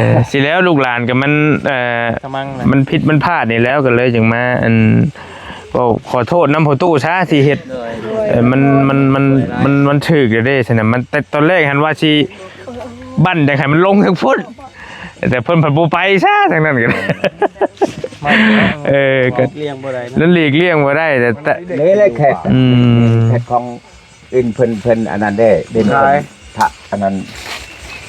ເອີ ຊິແລ້ວລູກຫຼານກໍມັນ ເອີ ກະມັງນະ ມັນຜິດມັນພາດນີ້ແລ້ວ ກໍເລີຍຈຶ່ງມາ ອັນ ເວົ້າຂໍໂທດນຳພໍ່ຕູ້ຊະທີ່ເຮັດ ໂດຍ ເອີ ມັນ ມັນ ມັນ ມັນ ມັນຖືກແລ້ວເດ້ ຊັ້ນນະ ມັນ ແຕ່ຕອນແລກຫັ້ນວ່າຊິບັ້ນຢາກໃຫ້ມັນລົງທາງພຸ້ນ ແຕ່ເພິ່ນພັດບໍ່ໄປຊະ ທາງນັ້ນກໍ ມັນ ເອີ ກໍ ຫຼີກລ້ຽງບໍ່ໄດ້ນະ ນັ້ນຫຼີກລ້ຽງບໍ່ໄດ້ ແຕ່ ແຕ່ ນີ້ແຫຼະແຂກ ອືມ ແຂກຂອງ ເປັນເພິ່ນ ເພິ່ນອັນນັ້ນເດ້ ເປັນ ຂາຍ ພະອັນນັ້ນ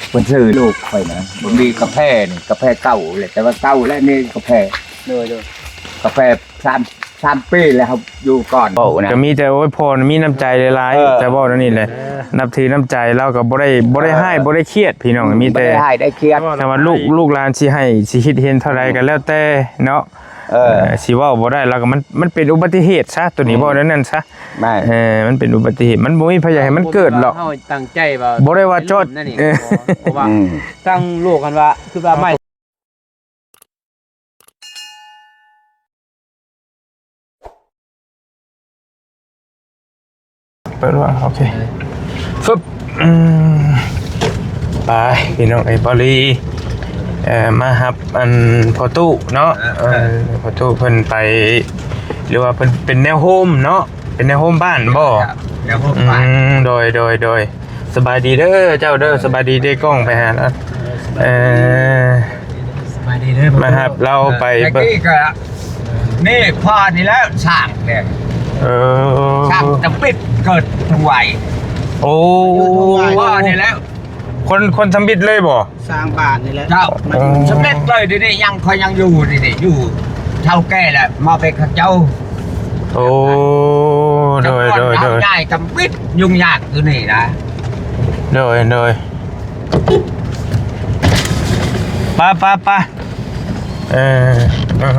ເພິ່ນຊື້ລູກຂ້ອຍນະ ບໍ່ມີກາແຟນີ້ ກາແຟເກົ່າແຫຼະ ແຕ່ວ່າເກົ່າແລ້ວ ນີ້ກາແຟ ໂດຍ ໂດຍ ກາແຟສາມ ສາມປີແລ້ວ ເຮົາຢູ່ກ່ອນ ເວົ້ານະ ກໍມີແຕ່ ໂອ້ຍ ພໍ່ມີນ້ຳໃຈຫຼາຍໆ ເອີ ແຕ່ເວົ້າແນວນີ້ແຫຼະ ເອີ ນັບຖືນ້ຳໃຈລາວກໍບໍ່ໄດ້ ບໍ່ໄດ້ ເອີ ຮ້າຍ ບໍ່ໄດ້ຄຽດ ພີ່ນ້ອງ ອືມ ມີແຕ່ ບໍ່ໄດ້ຮ້າຍໄດ້ຄຽດ ແຕ່ວ່າລູກ ລູກຫຼານຊິໃຫ້ ຊິຄິດເຫັນເທົ່າໃດກໍແລ້ວແຕ່ເນາະ ເອີ ເອີ ຊິເວົ້າບໍ່ໄດ້ ແລ້ວກໍມັນ ມັນເປັນອຸບັດຕິເຫດຊະ ໂຕນີ້ ອືມ ເວົ້າແນວນັ້ນຊະ ແມ່ນ ເອີ ມັນເປັນອຸບັດຕິເຫດ ມັນບໍ່ມີໃຜຢາກໃຫ້ມັນເກີດດອກ ເຮົາຕັ້ງໃຈວ່າ ບໍ່ໄດ້ວ່າຈອດ ເອີ ເພາະວ່າ ອືມ ທາງລູກຫັ້ນວ່າ ຄືວ່າໄມ້ ເປີດວ່າ ໂອເຄ ຟຶບ ອືມ ໄປ ພີ່ນ້ອງເອີຍ ພໍດີ ເອີ ມາຮັບອັນພໍ່ຕູ້ເນາະ ເອີ ເອີ ພໍ່ຕູ້ເພິ່ນໄປ ຫຼືວ່າເພິ່ນເປັນແນວໂຮມເນາະ ເປັນແນວໂຮມບ້ານບໍ່? ແນວໂຮມບ້ານ ອືມ ໂດຍ ໂດຍ ໂດຍ ສະບາຍດີເດີເຈົ້າເດີ ສະບາຍດີເດີ ກ້ອງໄປຫາລາວ ເອີ ສະບາຍດີເດີ ມາຮັບລາວໄປ ເອີ ເບິ່ງ ແຕ່ກີ້ກໍ ນີ້ພໍ່ນີ້ແຫຼະສ້າງແດງ ເອີ ສ້າງທຳອິດເກີດທັງໄວ ໂອ້ ພໍ່ນີ້ແຫຼະ ຄົນ ຄົນທຳອິດເລີຍບໍ່? ສ້າງບ້ານນີ້ແຫຼະ ເຈົ້າ ອືມ ສຳເລັດເລີຍ ດຽວນີ້ຍັງ ຂ້ອຍຍັງຢູ່ນີ້ ຢູ່ເຖົ້າແກ່ແລ້ວ ມອບໃຫ້ເຂົາເຈົ້າ ໂອ້ ໂດຍ ໂດຍ ໂດຍ ຍ້າຍທຳອິດ ຫຍຸ້ງຍາກຢູ່ນີ້ນະ ໂດຍ ໂດຍ ໄປ ໄປ ໄປ ເອີ ເອີ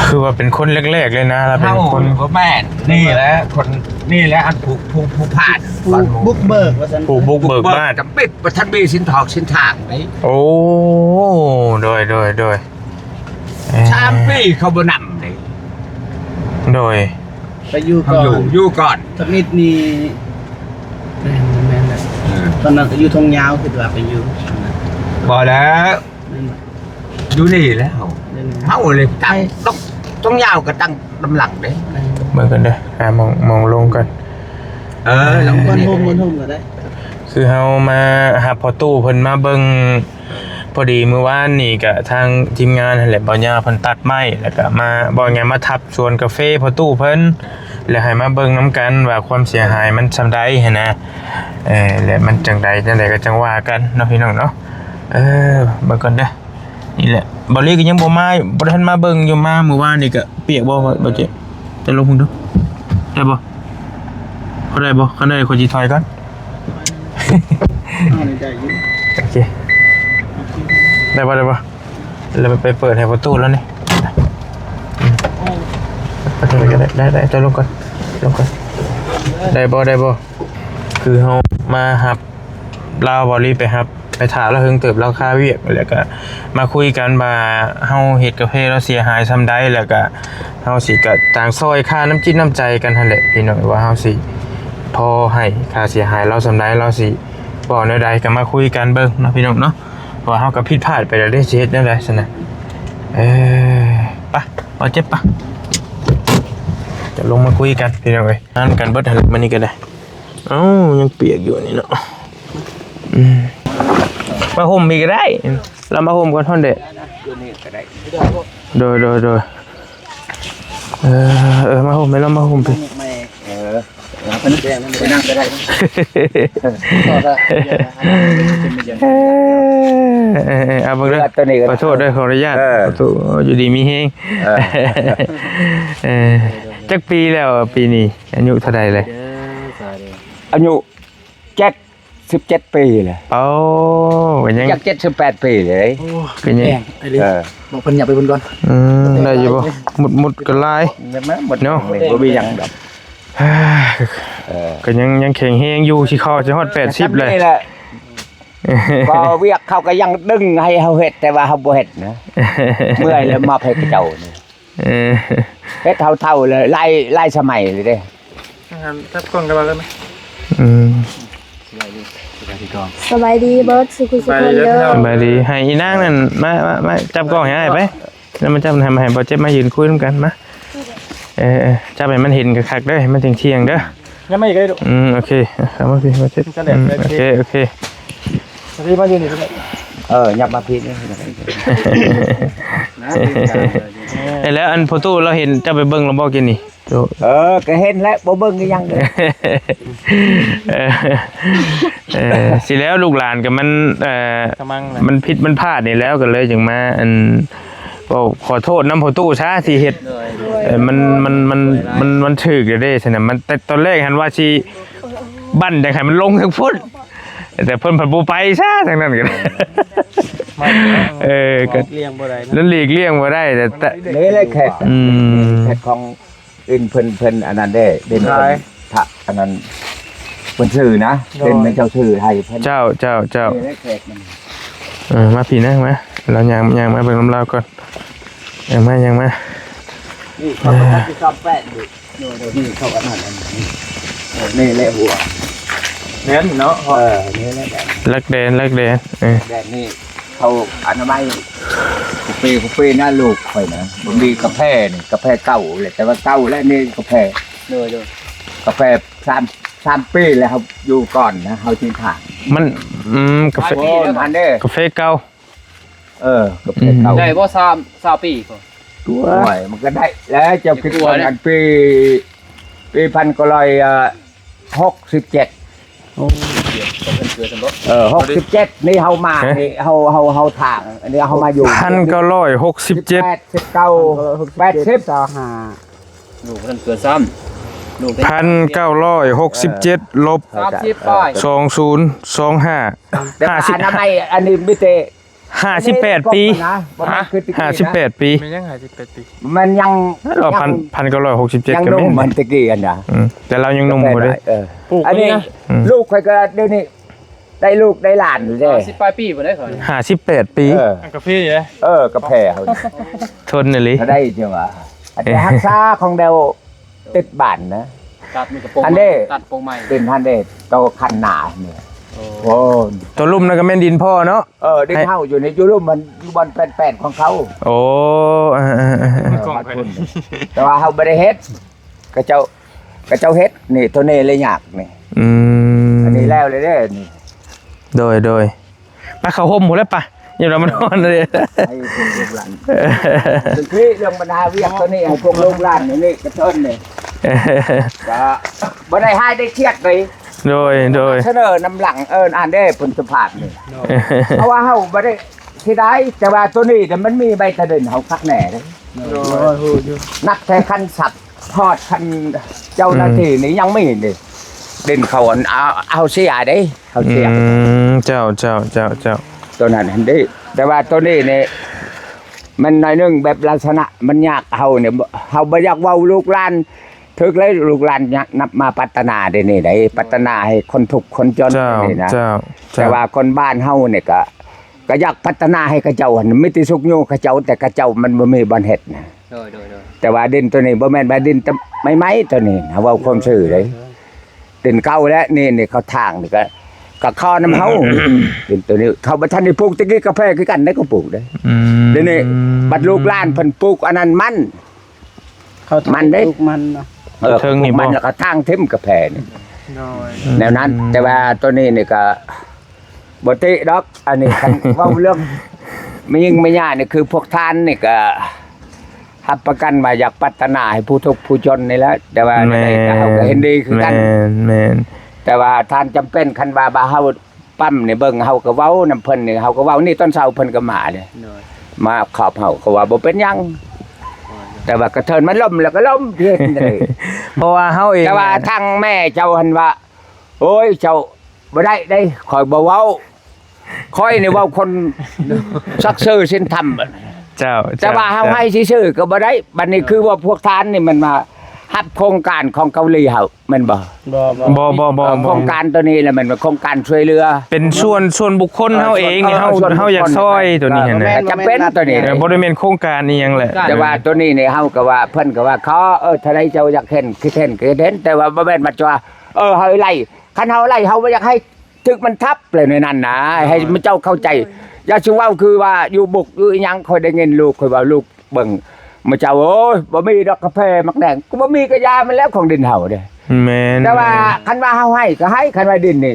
ຄືວ່າເປັນຄົນແລກໆເລີຍນະ ລາວເປັນຄົນ ເຮົາບໍ່ແມ່ນ ນີ້ແຫຼະ ຄົນ ນີ້ແຫຼະ ອັນຜູ້ ຜູ້ ຜູ້ຜ່ານ ຜູ້ບຸກເບີກວ່າຊັ້ນ ຜູ້ບຸກເບີກບ້ານ ທຳອິດ ບໍ່ທັນມີສິນຖອກສິນຖາງເດ້ ໂອ້ ໂດຍ ໂດຍ ໂດຍ ເອີ ສາມປີເຂົາບໍ່ນຳເດ້ ໂດຍ ໄປຢູ່ກ່ອນ ຢູ່ ຢູ່ກ່ອນ ທຳອິດນີ້ ແມ່ນ ແມ່ນແຫຼະ ເອີ ຕອນນັ້ນກໍຢູ່ທົ່ງຍາວ ຄິດວ່າໄປຢູ່ ບໍ່ແລ້ວ ແມ່ນບໍ່? ຢູ່ນີ້ແຫຼະ ຢູ່ນີ້ ເຮົາເລີຍຕັ້ງ ໄປ ຕ້ອງ ຕ້ອງຍາວກໍຕັ້ງນຳຫຼັງເດ້ ເບິ່ງກັນເດີ ຫາໝ່ອງ ໝ່ອງລົງກ່ອນ ເອີ ລົງກ່ອນ ໂຮມ ໂຮມກໍໄດ້ ຄືເຮົາມາຮັບພໍ່ຕູ້ເພິ່ນມາເບິ່ງ ພໍດີມື້ວານນີ້ກະທາງທີມງານຫັ້ນແຫຼະ ບ່າວຍາເພິ່ນຕັດໄມ້ ແລ້ວກະມາ ເວົ້າງ່າຍມາທັບສວນກາເຟພໍ່ຕູ້ເພິ່ນ ແລ້ວໃຫ້ມາເບິ່ງນຳກັນວ່າຄວາມເສຍຫາຍມັນສ່ຳໃດຫັ້ນນະ ເອີ ແລະມັນຈັ່ງໃດ ຈັ່ງໃດກໍຈັ່ງວ່າກັນເນາະ ພີ່ນ້ອງເນາະ ເອີ ເບິ່ງກ່ອນເດີ ນີ້ແຫຼະ ບ່າວລີກໍຍັງບໍ່ມາ ບໍ່ທັນມາເບິ່ງຢູ່ ມາມື້ວານນີ້ກໍປຽກບໍ່ ບ່າວເຈ ຈະລົງເບິ່ງດູ ໄດ້ບໍ່? ພໍໄດ້ບໍ່? ຄັນໄດ້ຂ້ອຍຊິຖອຍກ່ອນ ເອົານີ້ໄດ້ຢູ່ ໂອເຄ ໄດ້ບໍ່? ໄດ້ບໍ່? ແລ້ວໄປເປີດໃຫ້ປະຕູແລ້ວນີ້ ອືມ ໄດ້ ໄດ້ ໄດ້ ເຈົ້າລົງກ່ອນ ລົງກ່ອນ ໄດ້ບໍ່? ໄດ້ບໍ່? ຄືເຮົາມາຮັບ ລາວ ບ່າວລີໄປຮັບ ໄປຖ້າລາວເຫິງເຕີບ ລາວຄາວຽກ ແລ້ວກະມາຄຸຍກັນວ່າເຮົາເຮັດກາເຟລາວເສຍຫາຍສ່ຳໃດ ແລ້ວກະເຮົາຊິກະຕ່າງຊ່ອຍຄ່ານ້ຳຈິດນ້ຳໃຈກັນຫັ້ນແຫຼະ ພີ່ນ້ອງ ວ່າເຮົາຊິພໍໃຫ້ຄ່າເສຍຫາຍລາວສ່ຳໃດ ລາວຊິເວົ້າແນວໃດ ກະມາຄຸຍກັນເບິ່ງເນາະ ພີ່ນ້ອງເນາະ ເພາະວ່າເຮົາກະຜິດພາດໄປແລ້ວເດ້ ຊິເຮັດແນວໃດຊັ້ນນະ ເອີ ປະ ບ່າວເຈັບປະ ຈະລົງມາຄຸຍກັນ ພີ່ນ້ອງເອີຍ ນັ້ນກັນເບິດຫັ້ນແຫຼະ ມື້ນີ້ກະໄດ້ ເອົ້າ ຍັງປຽກຢູ່ນີ້ເນາະ ອືມ ມາຫົ່ມພີ້ກະໄດ້ ລະມາຫົ່ມກ່ອນ ຮ້ອນແດດ ໂດຍ ໂດຍ ໂດຍ ເອີ ເອີ ມາຫົ່ມ ແມ່ນລະມາຫົ່ມພີ້ ເອີ ເອີ ເອີ ເອີ ເອົາເບິ່ງເດີ ໂຕນີ້ກໍ ຂໍໂທດເດີ ຂໍອະນຸຍາດ ເອີ ຂໍໂທດ ຢູ່ດີມີແຮງ ເອີ ເອີ ຈັກປີແລ້ວ ປີນີ້ ອາຍຸເທົ່າໃດແລ້ວ? ອາຍຸ ເຈັດສິບເຈັດປີແລ້ວ ໂອ້ ກໍຍັງ ຢາກເຈັດສິບແປດປີເລີຍ ໂອ້ ກໍຍັງ ເອີ ບອກເພິ່ນຫຍັບໄປເບິ່ງກ່ອນ ອືມ ໄດ້ຢູ່ບໍ່? ມຸດໆກໍຫຼາຍ ເນາະ ບໍ່ມີຫຍັງດອກ ເອີ ກໍຍັງ ຍັງແຂງແຮງຢູ່ ຊິເຂົ້າ ຊິຮອດແປດສິບແລ້ວ ກໍວຽກເຂົາກໍຍັງດຶງໃຫ້ເຮົາເຮັດ ແຕ່ວ່າເຮົາບໍ່ເຮັດນະ ເມື່ອຍແລ້ວມອບໃຫ້ເຂົາເຈົ້ານີ້ ເອີ ເຮັດເທົ່າໆເລີຍ ຫຼາຍ ຫຼາຍສະໄໝເລີຍເດ້ ອືມ ສະບາຍດີເບິດສູ່ຜູ້ສູ່ຄົນເດີ. ສະບາຍດີ ໃຫ້ອີນາງນັ້ນມາ ມາ ມາຈັບກ້ອງໃຫ້ອ້າຍໄປ. ແລ້ວມາຈັບໃຫ້ ມາໃຫ້ບໍ່ເຈັບມາຢືນຄຸຍນຳກັນມາ. ເອີ ຈັບໃຫ້ມັນເຫັນຄັກໆເດີ ໃຫ້ມັນທ່ຽງໆເດີ. ຍັງມາອີກເດີລູກ. ອືມ ໂອເຄ ເຂົ້າມາພີ້ ບໍ່ເຈັບ. ອືມ ໂອເຄ ໂອເຄ ມາຢູ່ນີ້ກໍໄດ້. ເອີ ຍັບມາພີ້. ເອີ ແລ້ວອັນພໍ່ຕູ້ລາວເຫັນເຈົ້າໄປເບິ່ງລະບໍ່ກີ້ນີ້? ໂອ້ ເອີ ກໍເຫັນແຫຼະ ບໍ່ເບິ່ງກໍຍັງເດ້. ເອີ ເອີ ຊິແລ້ວລູກຫຼານກໍມັນ ເອີ ມັນຜິດມັນພາດນີ້ແລ້ວ ກໍເລີຍຈຶ່ງມາ ອັນ ເວົ້າຂໍໂທດນຳພໍ່ຕູ້ຊະທີ່ເຮັດ ເອີ ມັນ ມັນ ມັນ ມັນ ມັນຖືກແລ້ວເດ້ຊັ້ນນະ. ມັນ ແຕ່ຕອນແລກຫັ້ນວ່າຊິບັ້ນຢາກໃຫ້ມັນລົງທາງພຸ້ນ ແຕ່ເພິ່ນພັດບໍ່ໄປຊະທາງນັ້ນກໍໄດ້. ເອີ ກໍ ຫຼີກລ່ຽງບໍ່ໄດ້ເນາະ ມັນຫຼີກລ່ຽງບໍ່ໄດ້ ແຕ່ ນີ້ແຫຼະແຂກ ອືມ ແຂກຂອງ ເປັນເພິ່ນ ເພິ່ນອັນນັ້ນເດ້ ເປັນ ຂາຍ ພະອັນນັ້ນ ເພິ່ນຊື້ນະ ໂດຍ ເປັນແມ່ນເຈົ້າຊື້ໃຫ້ເພິ່ນ. ເຈົ້າ ເຈົ້າ ເຈົ້າ ນີ້ແຫຼະແຂກມັນ. ເອີ ມາພີ້ນະ ມາ ລາວຍ່າງ ຍ່າງມາເບິ່ງນຳລາວກ່ອນ. ຍ່າງມາ ຍ່າງມາ. ນີ້ເຂົາກໍຕັດທີ່ຊອບແປດຢູ່ ໂດຍ ໂດຍ ນີ້ເຂົາອັນນັ້ນ ອັນນີ້ ເອີ ນີ້ແຫຼະຫົວ ແມ່ນເນາະ. ເອີ ນີ້ແຫຼະ ຫຼັກແດນ ຫຼັກແດນ ເອີ ແບບນີ້. ເຂົາອະນາໄມກາເຟ ກາເຟນະລູກຂ້ອຍນະ. ບໍ່ມີກາແຟນີ້ ກາແຟເກົ່າແຫຼະ ແຕ່ວ່າເກົ່າແລ້ວນີ້ກາແຟ. ໂດຍ ໂດຍ ກາແຟສາມ ສາມປີແລ້ວ ເຮົາຢູ່ກ່ອນນະ ເຮົາຈຶ່ງຖາມ. ມັນ ອືມ ກາແຟ ໂອ້ ຫັ້ນເດ້ ກາແຟເກົ່າ. ເອີ ກາແຟເກົ່າ ອືມ ໄດ້ບໍ່ ຊາວ ຊາວປີກໍ ໂອ້ຍ ມັນກໍໄດ້ແລ້ວ. ເຈົ້າຄິດວ່າອັນປີ ປີພັນເກົ້າຮ້ອຍ ເອີ ຫົກສິບເຈັດ. ໂອ້ ເອີ ຫົກສິບເຈັດນີ້ເຮົາມາ ຮະ ນີ້ເຮົາ ເຮົາ ເຮົາທາງ ອັນນີ້ເຮົາມາຢູ່ ພັນເກົ້າຮ້ອຍຫົກສິບເຈັດ ສິບແປດ ສິບເກົ້າ ແປດສິບ ຊາວຫ້າ ລູກເພິ່ນເກີດຊ້ຳ ລູກ ພັນເກົ້າຮ້ອຍຫົກສິບເຈັດ ລົບ ສາມສິບປາຍ ສອງສູນສອງຫ້າ ແຕ່ວ່າ ຫ້າສິບ ອະນາໄມອັນນີ້ມີແຕ່ ຫ້າສິບແປດປີ ນະ ບໍ່ແມ່ນຄືແຕ່ກີ້ນະ ຫ້າສິບແປດປີ ແມ່ນຍັງຫ້າສິບແປດປີ ມັນຍັງ ເອີ ພັນ ພັນເກົ້າຮ້ອຍຫົກສິບເຈັດ ຍັງ ກໍ ໜຸ່ມ ແມ່ນ ມັນແຕ່ກີ້ຫັ້ນນະ ອືມ ແຕ່ລາວຍັງໜຸ່ມຢູ່ເດ້. ເອີ ອັນນີ້ ອືມ ລູກຂ້ອຍກໍດຽວນີ້ໄດ້ລູກໄດ້ຫຼານຢູ່ເດ້ ຫ້າສິບປາຍປີພຸ້ນເດ້ຂ້ອຍ ຫ້າສິບແປດປີ. ເອີ ອັນກາເຟນີ້ເດ້ ເອີ ກາແຟເຮົາ ທົນອີ່ຫຼີ ກໍໄດ້ຈັ່ງວ່າ ອັນນີ້ຮັກສາຂອງແດວ ຕິດບ້ານນະ ຕັດມັນກະປົງ ອັນເດ້ ຕັດປົງໃໝ່ ເປັນຫັ້ນເດ້ ໂຕຄັນໜານີ້. ໂອ້ ໂອ້ ໂຕລຸ່ມນັ້ນກໍແມ່ນດິນພໍ່ເນາະ. ເອີ ດິນເຮົາຢູ່ນີ້ ຢູ່ລຸ່ມມັນ ຢູ່ບ່ອນແປ້ນໆຂອງເຂົາ. ໂອ້ ເອີໆໆໆ ເອີ ແຕ່ວ່າເຮົາບໍ່ໄດ້ເຮັດ ເຂົາເຈົ້າ ເຂົາເຈົ້າເຮັດນີ້ ໂຕນີ້ເລີຍຍາກນີ້. ອືມ ອັນນີ້ແລ້ວເລີຍເດ້ນີ້. ໂດຍ ໂດຍ. ໄປເຂົ້າຮົ່ມພຸ້ນແຫຼະປະ ຢ່າວ່າມັນຮ້ອນເດ້ ໃຫ້ພວກລູກຫຼານ ເປັນທີ່ເລື່ອງບັນຫາວຽກໂຕນີ້ ໃຫ້ພວກລູກຫຼານນີ້ກະເທີນນີ້ ກະບໍ່ໄດ້ຫາຍໄດ້ຄຽດເລີຍ. ໂດຍ ໂດຍ ສະເໜີນຳຫຼັງ ເອີ ອັນເດ້ ເພິ່ນສະພາບນີ້ ເພາະວ່າເຮົາບໍ່ໄດ້ເສຍດາຍ ແຕ່ວ່າໂຕນີ້ມັນມີໃບຕາດິນເຮົາຄັກແນ່ເດ້. ໂດຍ ຮູ້ຢູ່ ນັບແຕ່ຄັນສັບ ຮອດຄັນເຈົ້າໜ້າທີ່ນີ້ ອືມ ຍັງມີນີ້ ດິນເຂົາອັນ ເອົາ ເອົາເສຍເດ້ ເຂົາເສຍ. ອືມ ເຈົ້າ ເຈົ້າ ເຈົ້າ ເຈົ້າ ໂຕນັ້ນຫັ້ນເດ້. ແຕ່ວ່າໂຕນີ້ນີ້ ມັນໜ້ອຍໜຶ່ງ ແບບລັກສະນະມັນຍາກ ເຮົານີ້ ເຮົາບໍ່ຢາກເວົ້າລູກຫຼານ ຖືກແລ້ວລູກຫຼານຍະ ນັບມາປັດຕະໜາເດນີ້ໃດ ປັດຕະໜາໃຫ້ຄົນທຸກຄົນຈົນ ເຈົ້າ ນີ້ນະ ເຈົ້າ ເຈົ້າ ແຕ່ວ່າຄົນບ້ານເຮົານີ້ກະ ກະຢາກພັດທະນາໃຫ້ເຂົາເຈົ້າຫັ້ນ ມີແຕ່ຊຸກຍູ້ເຂົາເຈົ້າ ແຕ່ເຂົາເຈົ້າມັນບໍ່ມີບ່ອນເຮັດນະ. ໂດຍ ໂດຍ ໂດຍ ແຕ່ວ່າດິນໂຕນີ້ບໍ່ແມ່ນວ່າດິນຕະ ໃໝ່ໆ ໂຕນີ້ ເຮົາເວົ້າຄວາມຊື່ເດ້ ດິນເກົ່າແຫຼະ ນີ້ ນີ້ເຂົາທາງນີ້ກະ ກະຂໍນຳເຮົາ ດິນໂຕນີ້ເຂົາບໍ່ທັນໄດ້ປູກ ແຕ່ກີ້ກາແຟຄືກັນໄດ໋ ເຂົາປູກເດ້. ອືມ ດຽວນີ້ບັດລູກຫຼານເພິ່ນປູກອັນນັ້ນມັນ ເຂົາ ມັນເດ້ ປູກມັນເນາະ ເອີ ເທິງນີ້ບໍ່ ມັນແລ້ວກໍທາງຖິ້ມກາແຟນີ້ ໂດຍ ແນວນັ້ນ. ອືມ ແຕ່ວ່າໂຕນີ້ນີ້ກໍບໍ່ຕິດອກ ອັນນີ້ຄັນເວົ້າເລື່ອງແມ່ຍິງແມ່ຍ່ານີ້ ຄືພວກທ່ານນີ້ກໍຮັບປະກັນວ່າຢາກປັດຕະໜາໃຫ້ຜູ້ທຸກຜູ້ຈົນນີ້ແຫຼະ ແຕ່ວ່າ ແມ່ນ ໃດໆກໍເຮົາກໍເຫັນດີຄືກັນ ແມ່ນ ແມ່ນ ແຕ່ວ່າທ່ານຈຳເປັນ ຄັນວ່າ ວ່າເຮົາ ປ້ຳນີ້ເບິ່ງ ເຮົາກໍເວົ້ານຳເພິ່ນນີ້ ເຮົາກໍເວົ້ານີ້ ຕອນເຊົ້າເພິ່ນກໍມາເດ້ ໂດຍ ມາຂອບເຮົາ ກໍວ່າບໍ່ເປັນຫຍັງ ແຕ່ວ່າກະເທີນມັນລົ້ມແລ້ວກໍລົ້ມ ເຮັດຈັ່ງໃດ ເພາະວ່າເຮົາເອງ ແຕ່ວ່າທາງແມ່ເຈົ້າຫັ້ນວ່າ ໂອ້ຍ ເຈົ້າບໍ່ໄດ້ເດ້ ຂ້ອຍບໍ່ເວົ້າ ຂ້ອຍນີ້ເວົ້າຄົນສັກຊື່ສິນທຳ ເຈົ້າ ແຕ່ວ່າເຮົາໃຫ້ຊື່ໆກໍບໍ່ໄດ້ ບັດນີ້ຄືວ່າພວກທ່ານນີ້ມັນມາຮັບໂຄງການຂອງເກົາຫຼີເຮົາ ແມ່ນບໍ່? ບໍ່ ບໍ່ ບໍ່ ບໍ່ ບໍ່ ໂຄງການໂຕນີ້ລະແມ່ນວ່າໂຄງການຊ່ວຍເຫຼືອ ເປັນສ່ວນ ສ່ວນບຸກຄົນເຮົາເອງນີ້ ເຮົາ ເຮົາຢາກຊ່ອຍໂຕນີ້ຫັ້ນນະ ຈຳເປັນໂຕນີ້ ບໍ່ໄດ້ແມ່ນໂຄງການອີ່ຫຍັງແຫຼະ ແຕ່ວ່າໂຕນີ້ນີ້ເຮົາກໍວ່າ ເພິ່ນກໍວ່າຂໍ ເອີ ເທົ່າໃດເຈົ້າຢາກເຫັນ ຄິດເຫັນກໍເຫັນ ແຕ່ວ່າບໍ່ແມ່ນວ່າຈະວ່າ ເອີ ເຮົາໄລ່ ຄັນເຮົາໄລ່ ເຮົາບໍ່ຢາກໃຫ້ ຖືກມັນທັບແລ້ວໃນນັ້ນນະ ໃຫ້ເຈົ້າເຂົ້າໃຈ. ຢ່າຊິເວົ້າຄືວ່າຢູ່ບຸກຢູ່ອີ່ຫຍັງ ຂ້ອຍໄດ້ຍິນລູກຂ້ອຍເວົ້າ ລູກເບິ່ງ ມະເຈົ້າເອີຍ ບໍ່ມີດອກກາແຟໝາກແດງ ກໍບໍ່ມີກະຢາມັນແລ້ວ ຂອງດິນເຮົາເດ້. ແມ່ນ ແຕ່ວ່າຄັນວ່າເຮົາໃຫ້ກໍໃຫ້ ຄັນວ່າດິນນີ້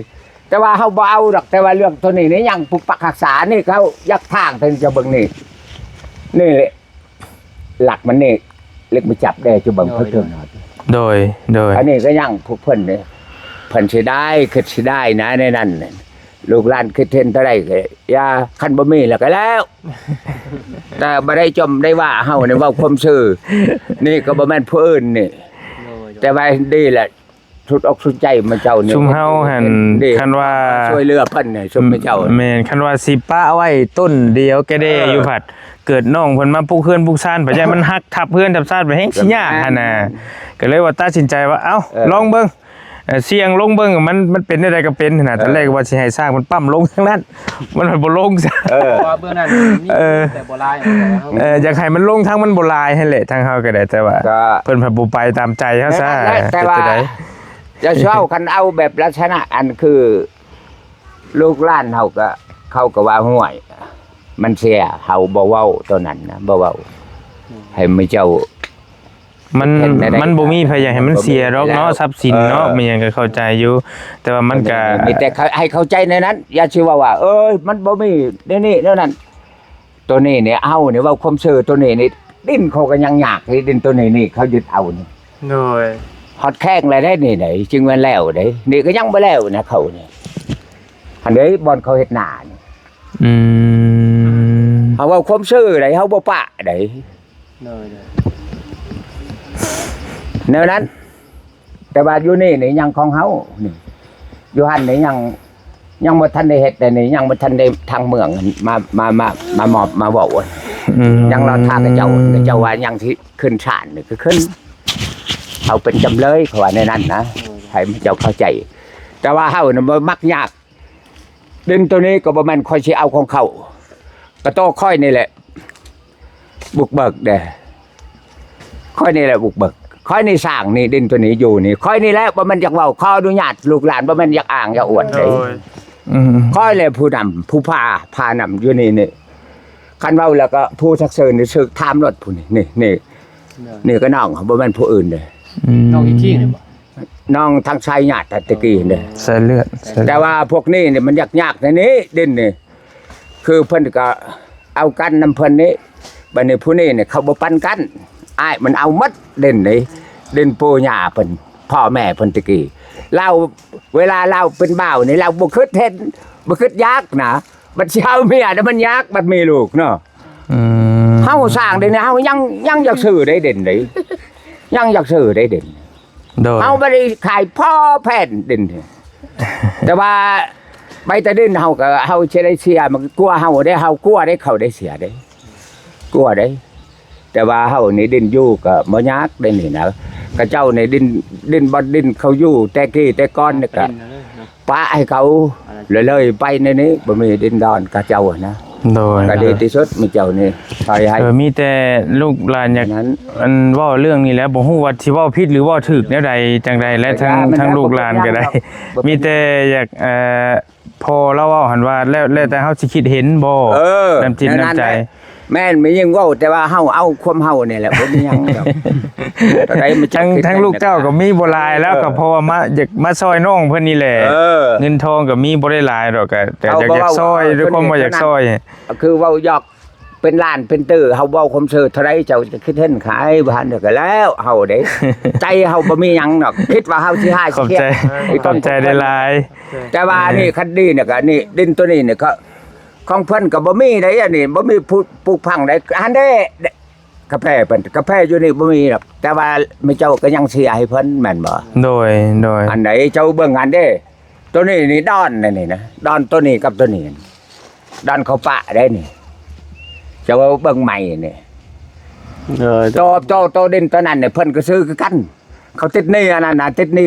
ແຕ່ວ່າເຮົາບໍ່ເອົາດອກ. ແຕ່ວ່າເລື່ອງໂຕນີ້ນີ້ຍັງປົກປັກຮັກສານີ້ ເຂົາຢາກຖາງເຖິງຈະເບິ່ງນີ້ ນີ້ແຫຼະ ຫຼັກມັນນີ້ ເຫຼັກມາຈັບແດ່ ຈະເບິ່ງເພິ່ນເຖິງ. ໂດຍ ໂດຍ ອັນນີ້ກໍຍັງພວກເພິ່ນນີ້ ເພິ່ນເສຍດາຍ ຄິດເສຍດາຍນະ ໃນນັ້ນ ລູກຫຼານຄິດເຫັນເທົ່າໃດກໍຢ່າ ຄັນບໍ່ມີແລ້ວກໍແລ້ວ. ແຕ່ບໍ່ໄດ້ຈົ່ມໄດ້ວ່າເຮົານີ້ ເວົ້າຄວາມຊື່ ນີ້ກໍບໍ່ແມ່ນຜູ້ອື່ນນີ້ ໂດຍ ແຕ່ວ່າດີແຫຼະ ສຸດອົກສຸດໃຈມະເຈົ້ານີ້ ຊຸມເຮົາຫັ້ນ ເຫັນດີ ຄັນວ່າຊ່ວຍເຫຼືອເພິ່ນນີ້ ຊຸມມະເຈົ້າ ແມ່ນ ຄັນວ່າຊິປະໄວ້ຕົ້ນດຽວແກ່ແດ່ ເອີ ຢູ່ພັດ ເກີດນ້ອງເພິ່ນມາປຸກເຮືອນປຸກຊານ ໄປຢ້ານມັນຫັກທັບເຮືອນທັບຊານ ໄປແຮ່ງຊິຍາກຫັ້ນນະ ກໍເລີຍວ່າຕັດສິນໃຈວ່າ ເອົ້າ ເອີ ລອງເບິ່ງ ເອີ ສ່ຽງລົງເບິ່ງ ມັນ ມັນເປັນແນວໃດກໍເປັນຫັ້ນນະ. ເອີ ຕອນແລກວ່າຊິໃຫ້ຊ່າງມັນປ້ຳລົງທາງນັ້ນ ມັນພັດບໍ່ລົງຊະ ເອີ ເພາະວ່າເບື້ອງນັ້ນມີ ເອີ ແຕ່ບໍ່ຫຼາຍ ເອີ ຢາກໃຫ້ມັນລົງທາງມັນບໍ່ຫຼາຍຫັ້ນແຫຼະ ທາງເຮົາກໍໄດ້ ແຕ່ວ່າ ກໍ ເພິ່ນພັດບໍ່ໄປຕາມໃຈເຮົາຊະ ແຕ່ວ່າ ເຮັດຈັ່ງໃດ ຢ່າເຊົາ ຄັນເອົາແບບລັກສະນະອັນຄື ລູກຫຼານເຮົາກໍ ເຂົາກໍວ່າ ຫ້ວຍ ມັນເສຍ ເຮົາບໍ່ເວົ້າຕອນນັ້ນນະ ບໍ່ເວົ້າ ໃຫ້ໝູ່ເຈົ້າ ມັນ ມັນບໍ່ມີໃຜຢາກໃຫ້ມັນເສຍດອກເນາະ ຊັບສິນເນາະ ເອີ ແມ່ນຫຍັງກໍເຂົ້າໃຈຢູ່ ແຕ່ວ່າມັນກໍ ມີແຕ່ໃຫ້ເຂົ້າໃຈໃນນັ້ນ ຢ່າຊິເວົ້າວ່າ ເອີຍ ມັນບໍ່ມີແນວນີ້ແນວນັ້ນ. ໂຕນີ້ນີ້ ເຮົານີ້ເວົ້າຄວາມຊື່ ໂຕນີ້ນີ້ ດິນເຂົາກໍຍັງຍາກເດ້ ດິນໂຕນີ້ນີ້ ເຂົາຍຶດເອົານີ້ ໂດຍ ຮອດແຂ້ງແລ້ວເດ້ນີ້ໃດ ຈຶ່ງແມ່ນແລ້ວເດ້ ນີ້ກໍຍັງບໍ່ແລ້ວນະ ເຂົານີ້ ຫັ້ນເດ້ ບ່ອນເຂົາເຮັດນານີ້ ອືມ ເຮົາເວົ້າຄວາມຊື່ໃດ ເຮົາບໍ່ປະໃດ ໂດຍ ໂດຍ ແນວນັ້ນ. ແຕ່ວ່າຢູ່ນີ້ນີ້ຍັງຂອງເຮົານີ້ ຢູ່ຫັ້ນນີ້ຍັງ ຍັງບໍ່ທັນໄດ້ເຮັດ ແຕ່ນີ້ຍັງບໍ່ທັນໄດ້ທາງເມືອງມາ ມາ ມາ ມາມອບມາເວົ້າ ອືມ ຍັງລໍຖ້າເຂົາເຈົ້າ ເຂົາເຈົ້າວ່າຍັງຊິຂຶ້ນສານນີ້ກໍຂຶ້ນ ເຮົາເປັນຈຳເລີຍ ເຂົາວ່າແນວນັ້ນນະ ໃຫ້ເຈົ້າເຂົ້າໃຈ. ແຕ່ວ່າເຮົານະບໍ່ມັກຍາກ ດິນໂຕນີ້ກໍບໍ່ແມ່ນຂ້ອຍຊິເອົາຂອງເຂົາ ກໍໂຕຂ້ອຍນີ້ແຫຼະ ບຸກເບີກເດ້ ຂ້ອຍນີ້ແຫຼະບຸກເບີກ ຂ້ອຍນີ້ສ້າງນີ້ ດິນໂຕນີ້ຢູ່ນີ້ ຂ້ອຍນີ້ແຫຼະ ບໍ່ແມ່ນຢາກເວົ້າ ຂໍອະນຸຍາດລູກຫຼານ ບໍ່ແມ່ນຢາກອ້າງຢາກອວດເດ້ ໂດຍ ອືມ ຂ້ອຍແຫຼະຜູ້ນຳ ຜູ້ພາ ພານຳຢູ່ນີ້ນີ້ ຄັນເວົ້າແລ້ວກໍຜູ້ສັກເສີນນີ້ ເຊີກຖາມໂລດຜູ້ນີ້ ນີ້ ນີ້ ໂດຍ ນີ້ກໍນ້ອງ ບໍ່ແມ່ນຜູ້ອື່ນເດ້ ອືມ ນ້ອງອີກທີໜຶ່ງບໍ່? ນ້ອງທາງສາຍຍາດແຕ່ຕະກີ້ນີ້ ສາຍເລືອດ ສາຍເລືອດ ແຕ່ວ່າພວກນີ້ນີ້ມັນຍາກໆ ໃນນີ້ດິນນີ້ ຄືເພິ່ນກໍເອົາກັນນຳເພິ່ນນີ້ ບັດນີ້ຜູ້ນີ້ນີ້ເຂົາບໍ່ປັນກັນ ອ້າຍມັນເອົາໝົດດິນນີ້ ດິນປູ່ຍ່າເພິ່ນ ພໍ່ແມ່ເພິ່ນຕະກີ້ ລາວ ເວລາລາວເປັນບ່າວນີ້ ລາວບໍ່ຄິດເຫັນ ບໍ່ຄິດຢາກນະ ບັດຊິເອົາເມຍແລ້ວມັນຍາກ ບັດມີລູກເນາະ ອືມ ເຮົາສ້າງເດນີ້ ເຮົາຍັງ ຍັງຢາກຊື້ໄດ້ເດັ່ນເດ້ ຍັງຢາກຊື້ໄດ້ເດັ່ນ ໂດຍ ເຮົາບໍ່ໄດ້ຂາຍພໍ້ແຜ່ນເດັ່ນ ແຕ່ວ່າໄປແຕ່ເດັ່ນເຮົາກໍ ເຮົາຊິໄດ້ເສຍ ມັນກໍກົວເຮົາເດ້ ເຮົາກົວໄດ້ ເຂົາໄດ້ເສຍເດ້ ກົວເດ້ ແຕ່ວ່າເຮົານີ້ດິນຢູ່ກໍບໍ່ຍາກເດ້ນີ້ນະ ເຂົາເຈົ້ານີ້ດິນ ດິນບ່ອນດິນເຂົາຢູ່ແຕ່ກີ້ແຕ່ກ່ອນນີ້ກໍ ປະໃຫ້ເຂົາເລີຍໆໄປໃນນີ້ ບໍ່ມີດິນດອນຂະເຈົ້າຫັ້ນນະ ໂດຍ ກໍດີທີ່ສຸດ ມີເຈົ້ານີ້ຊ່ອຍໃຫ້ ເອີ ມີແຕ່ລູກຫຼານຢາກ ອັນເວົ້າເລື່ອງນີ້ແຫຼະ ບໍ່ຮູ້ວ່າຊິເວົ້າຜິດຫຼືເວົ້າຖືກແນວໃດຈັ່ງໃດ ແລະ ທາງ ທາງລູກຫຼານກໍໄດ້ ມີແຕ່ຢາກ ເອີ ພໍ່ລາວເວົ້າຫັ້ນວ່າ ແລ້ວ ແລ້ວແຕ່ເຮົາຊິຄິດເຫັນບໍ່ ເອີ ນ້ຳຈິດນ້ຳໃຈ ແມ່ນ ແມ່ນແມ່ຍິງເວົ້າ ແຕ່ວ່າເຮົາເອົາຄວາມເຮົານີ້ແຫຼະ ບໍ່ມີຫຍັງດອກ ທາງ ທາງລູກເຈົ້າກໍມີບໍ່ຫຼາຍແລ້ວ ກໍເພາະວ່າມາ ຢາກມາຊ່ອຍນ້ອງເພິ່ນນີ້ແຫຼະ ເງິນທອງກໍມີບໍ່ໄດ້ຫຼາຍດອກ ກໍ ກໍຢາກ ຢາກຊ່ອຍ ດ້ວຍຄວາມວ່າຢາກຊ່ອຍ ຄືເວົ້າຢອກ ເປັນລ້ານເປັນຕື້ ເຮົາເວົ້າຄວາມຊື່ເທົ່າໃດ ເຈົ້າຈະຄິດເຫັນຂາຍ ບໍ່ທັນກໍແລ້ວ ເຮົາເດ້ ໃຈເຮົາບໍ່ມີຫຍັງດອກ ຄິດວ່າເຮົາຊິຫາ ຂອບໃຈ ຂອບໃຈຫຼາຍໆ ແຕ່ວ່ານີ້ ຄັນດີນີ້ກໍ ນີ້ ດິນໂຕນີ້ນີ້ກໍ ຂອງເພິ່ນກໍບໍ່ມີໃດ ອັນນີ້ບໍ່ມີຜູກ ປູກຝັງໃດ ຫັ້ນເດ້ ກາແຟເພິ່ນ ກາແຟຢູ່ນີ້ບໍ່ມີດອກ ແຕ່ວ່າແມ່ເຈົ້າກໍຍັງເສຍໃຫ້ເພິ່ນແມ່ນບໍ່? ໂດຍ ໂດຍ ອັນໃດເຈົ້າເບິ່ງຫັ້ນເດ້ ໂຕນີ້ນີ້ດອນນີ້ນະ ດອນໂຕນີ້ກັບໂຕນີ້ ດອນເຂົາປະໄດ້ນີ້ ເຈົ້າເບິ່ງໃໝ່ນີ້ ໂດຍ ໂຕ ໂຕ ໂຕດິນໂຕນັ້ນນີ້ ເພິ່ນກໍຊື້ຄືກັນ ເຂົາຕິດໜີ້ອັນນັ້ນນະ ຕິດໜີ້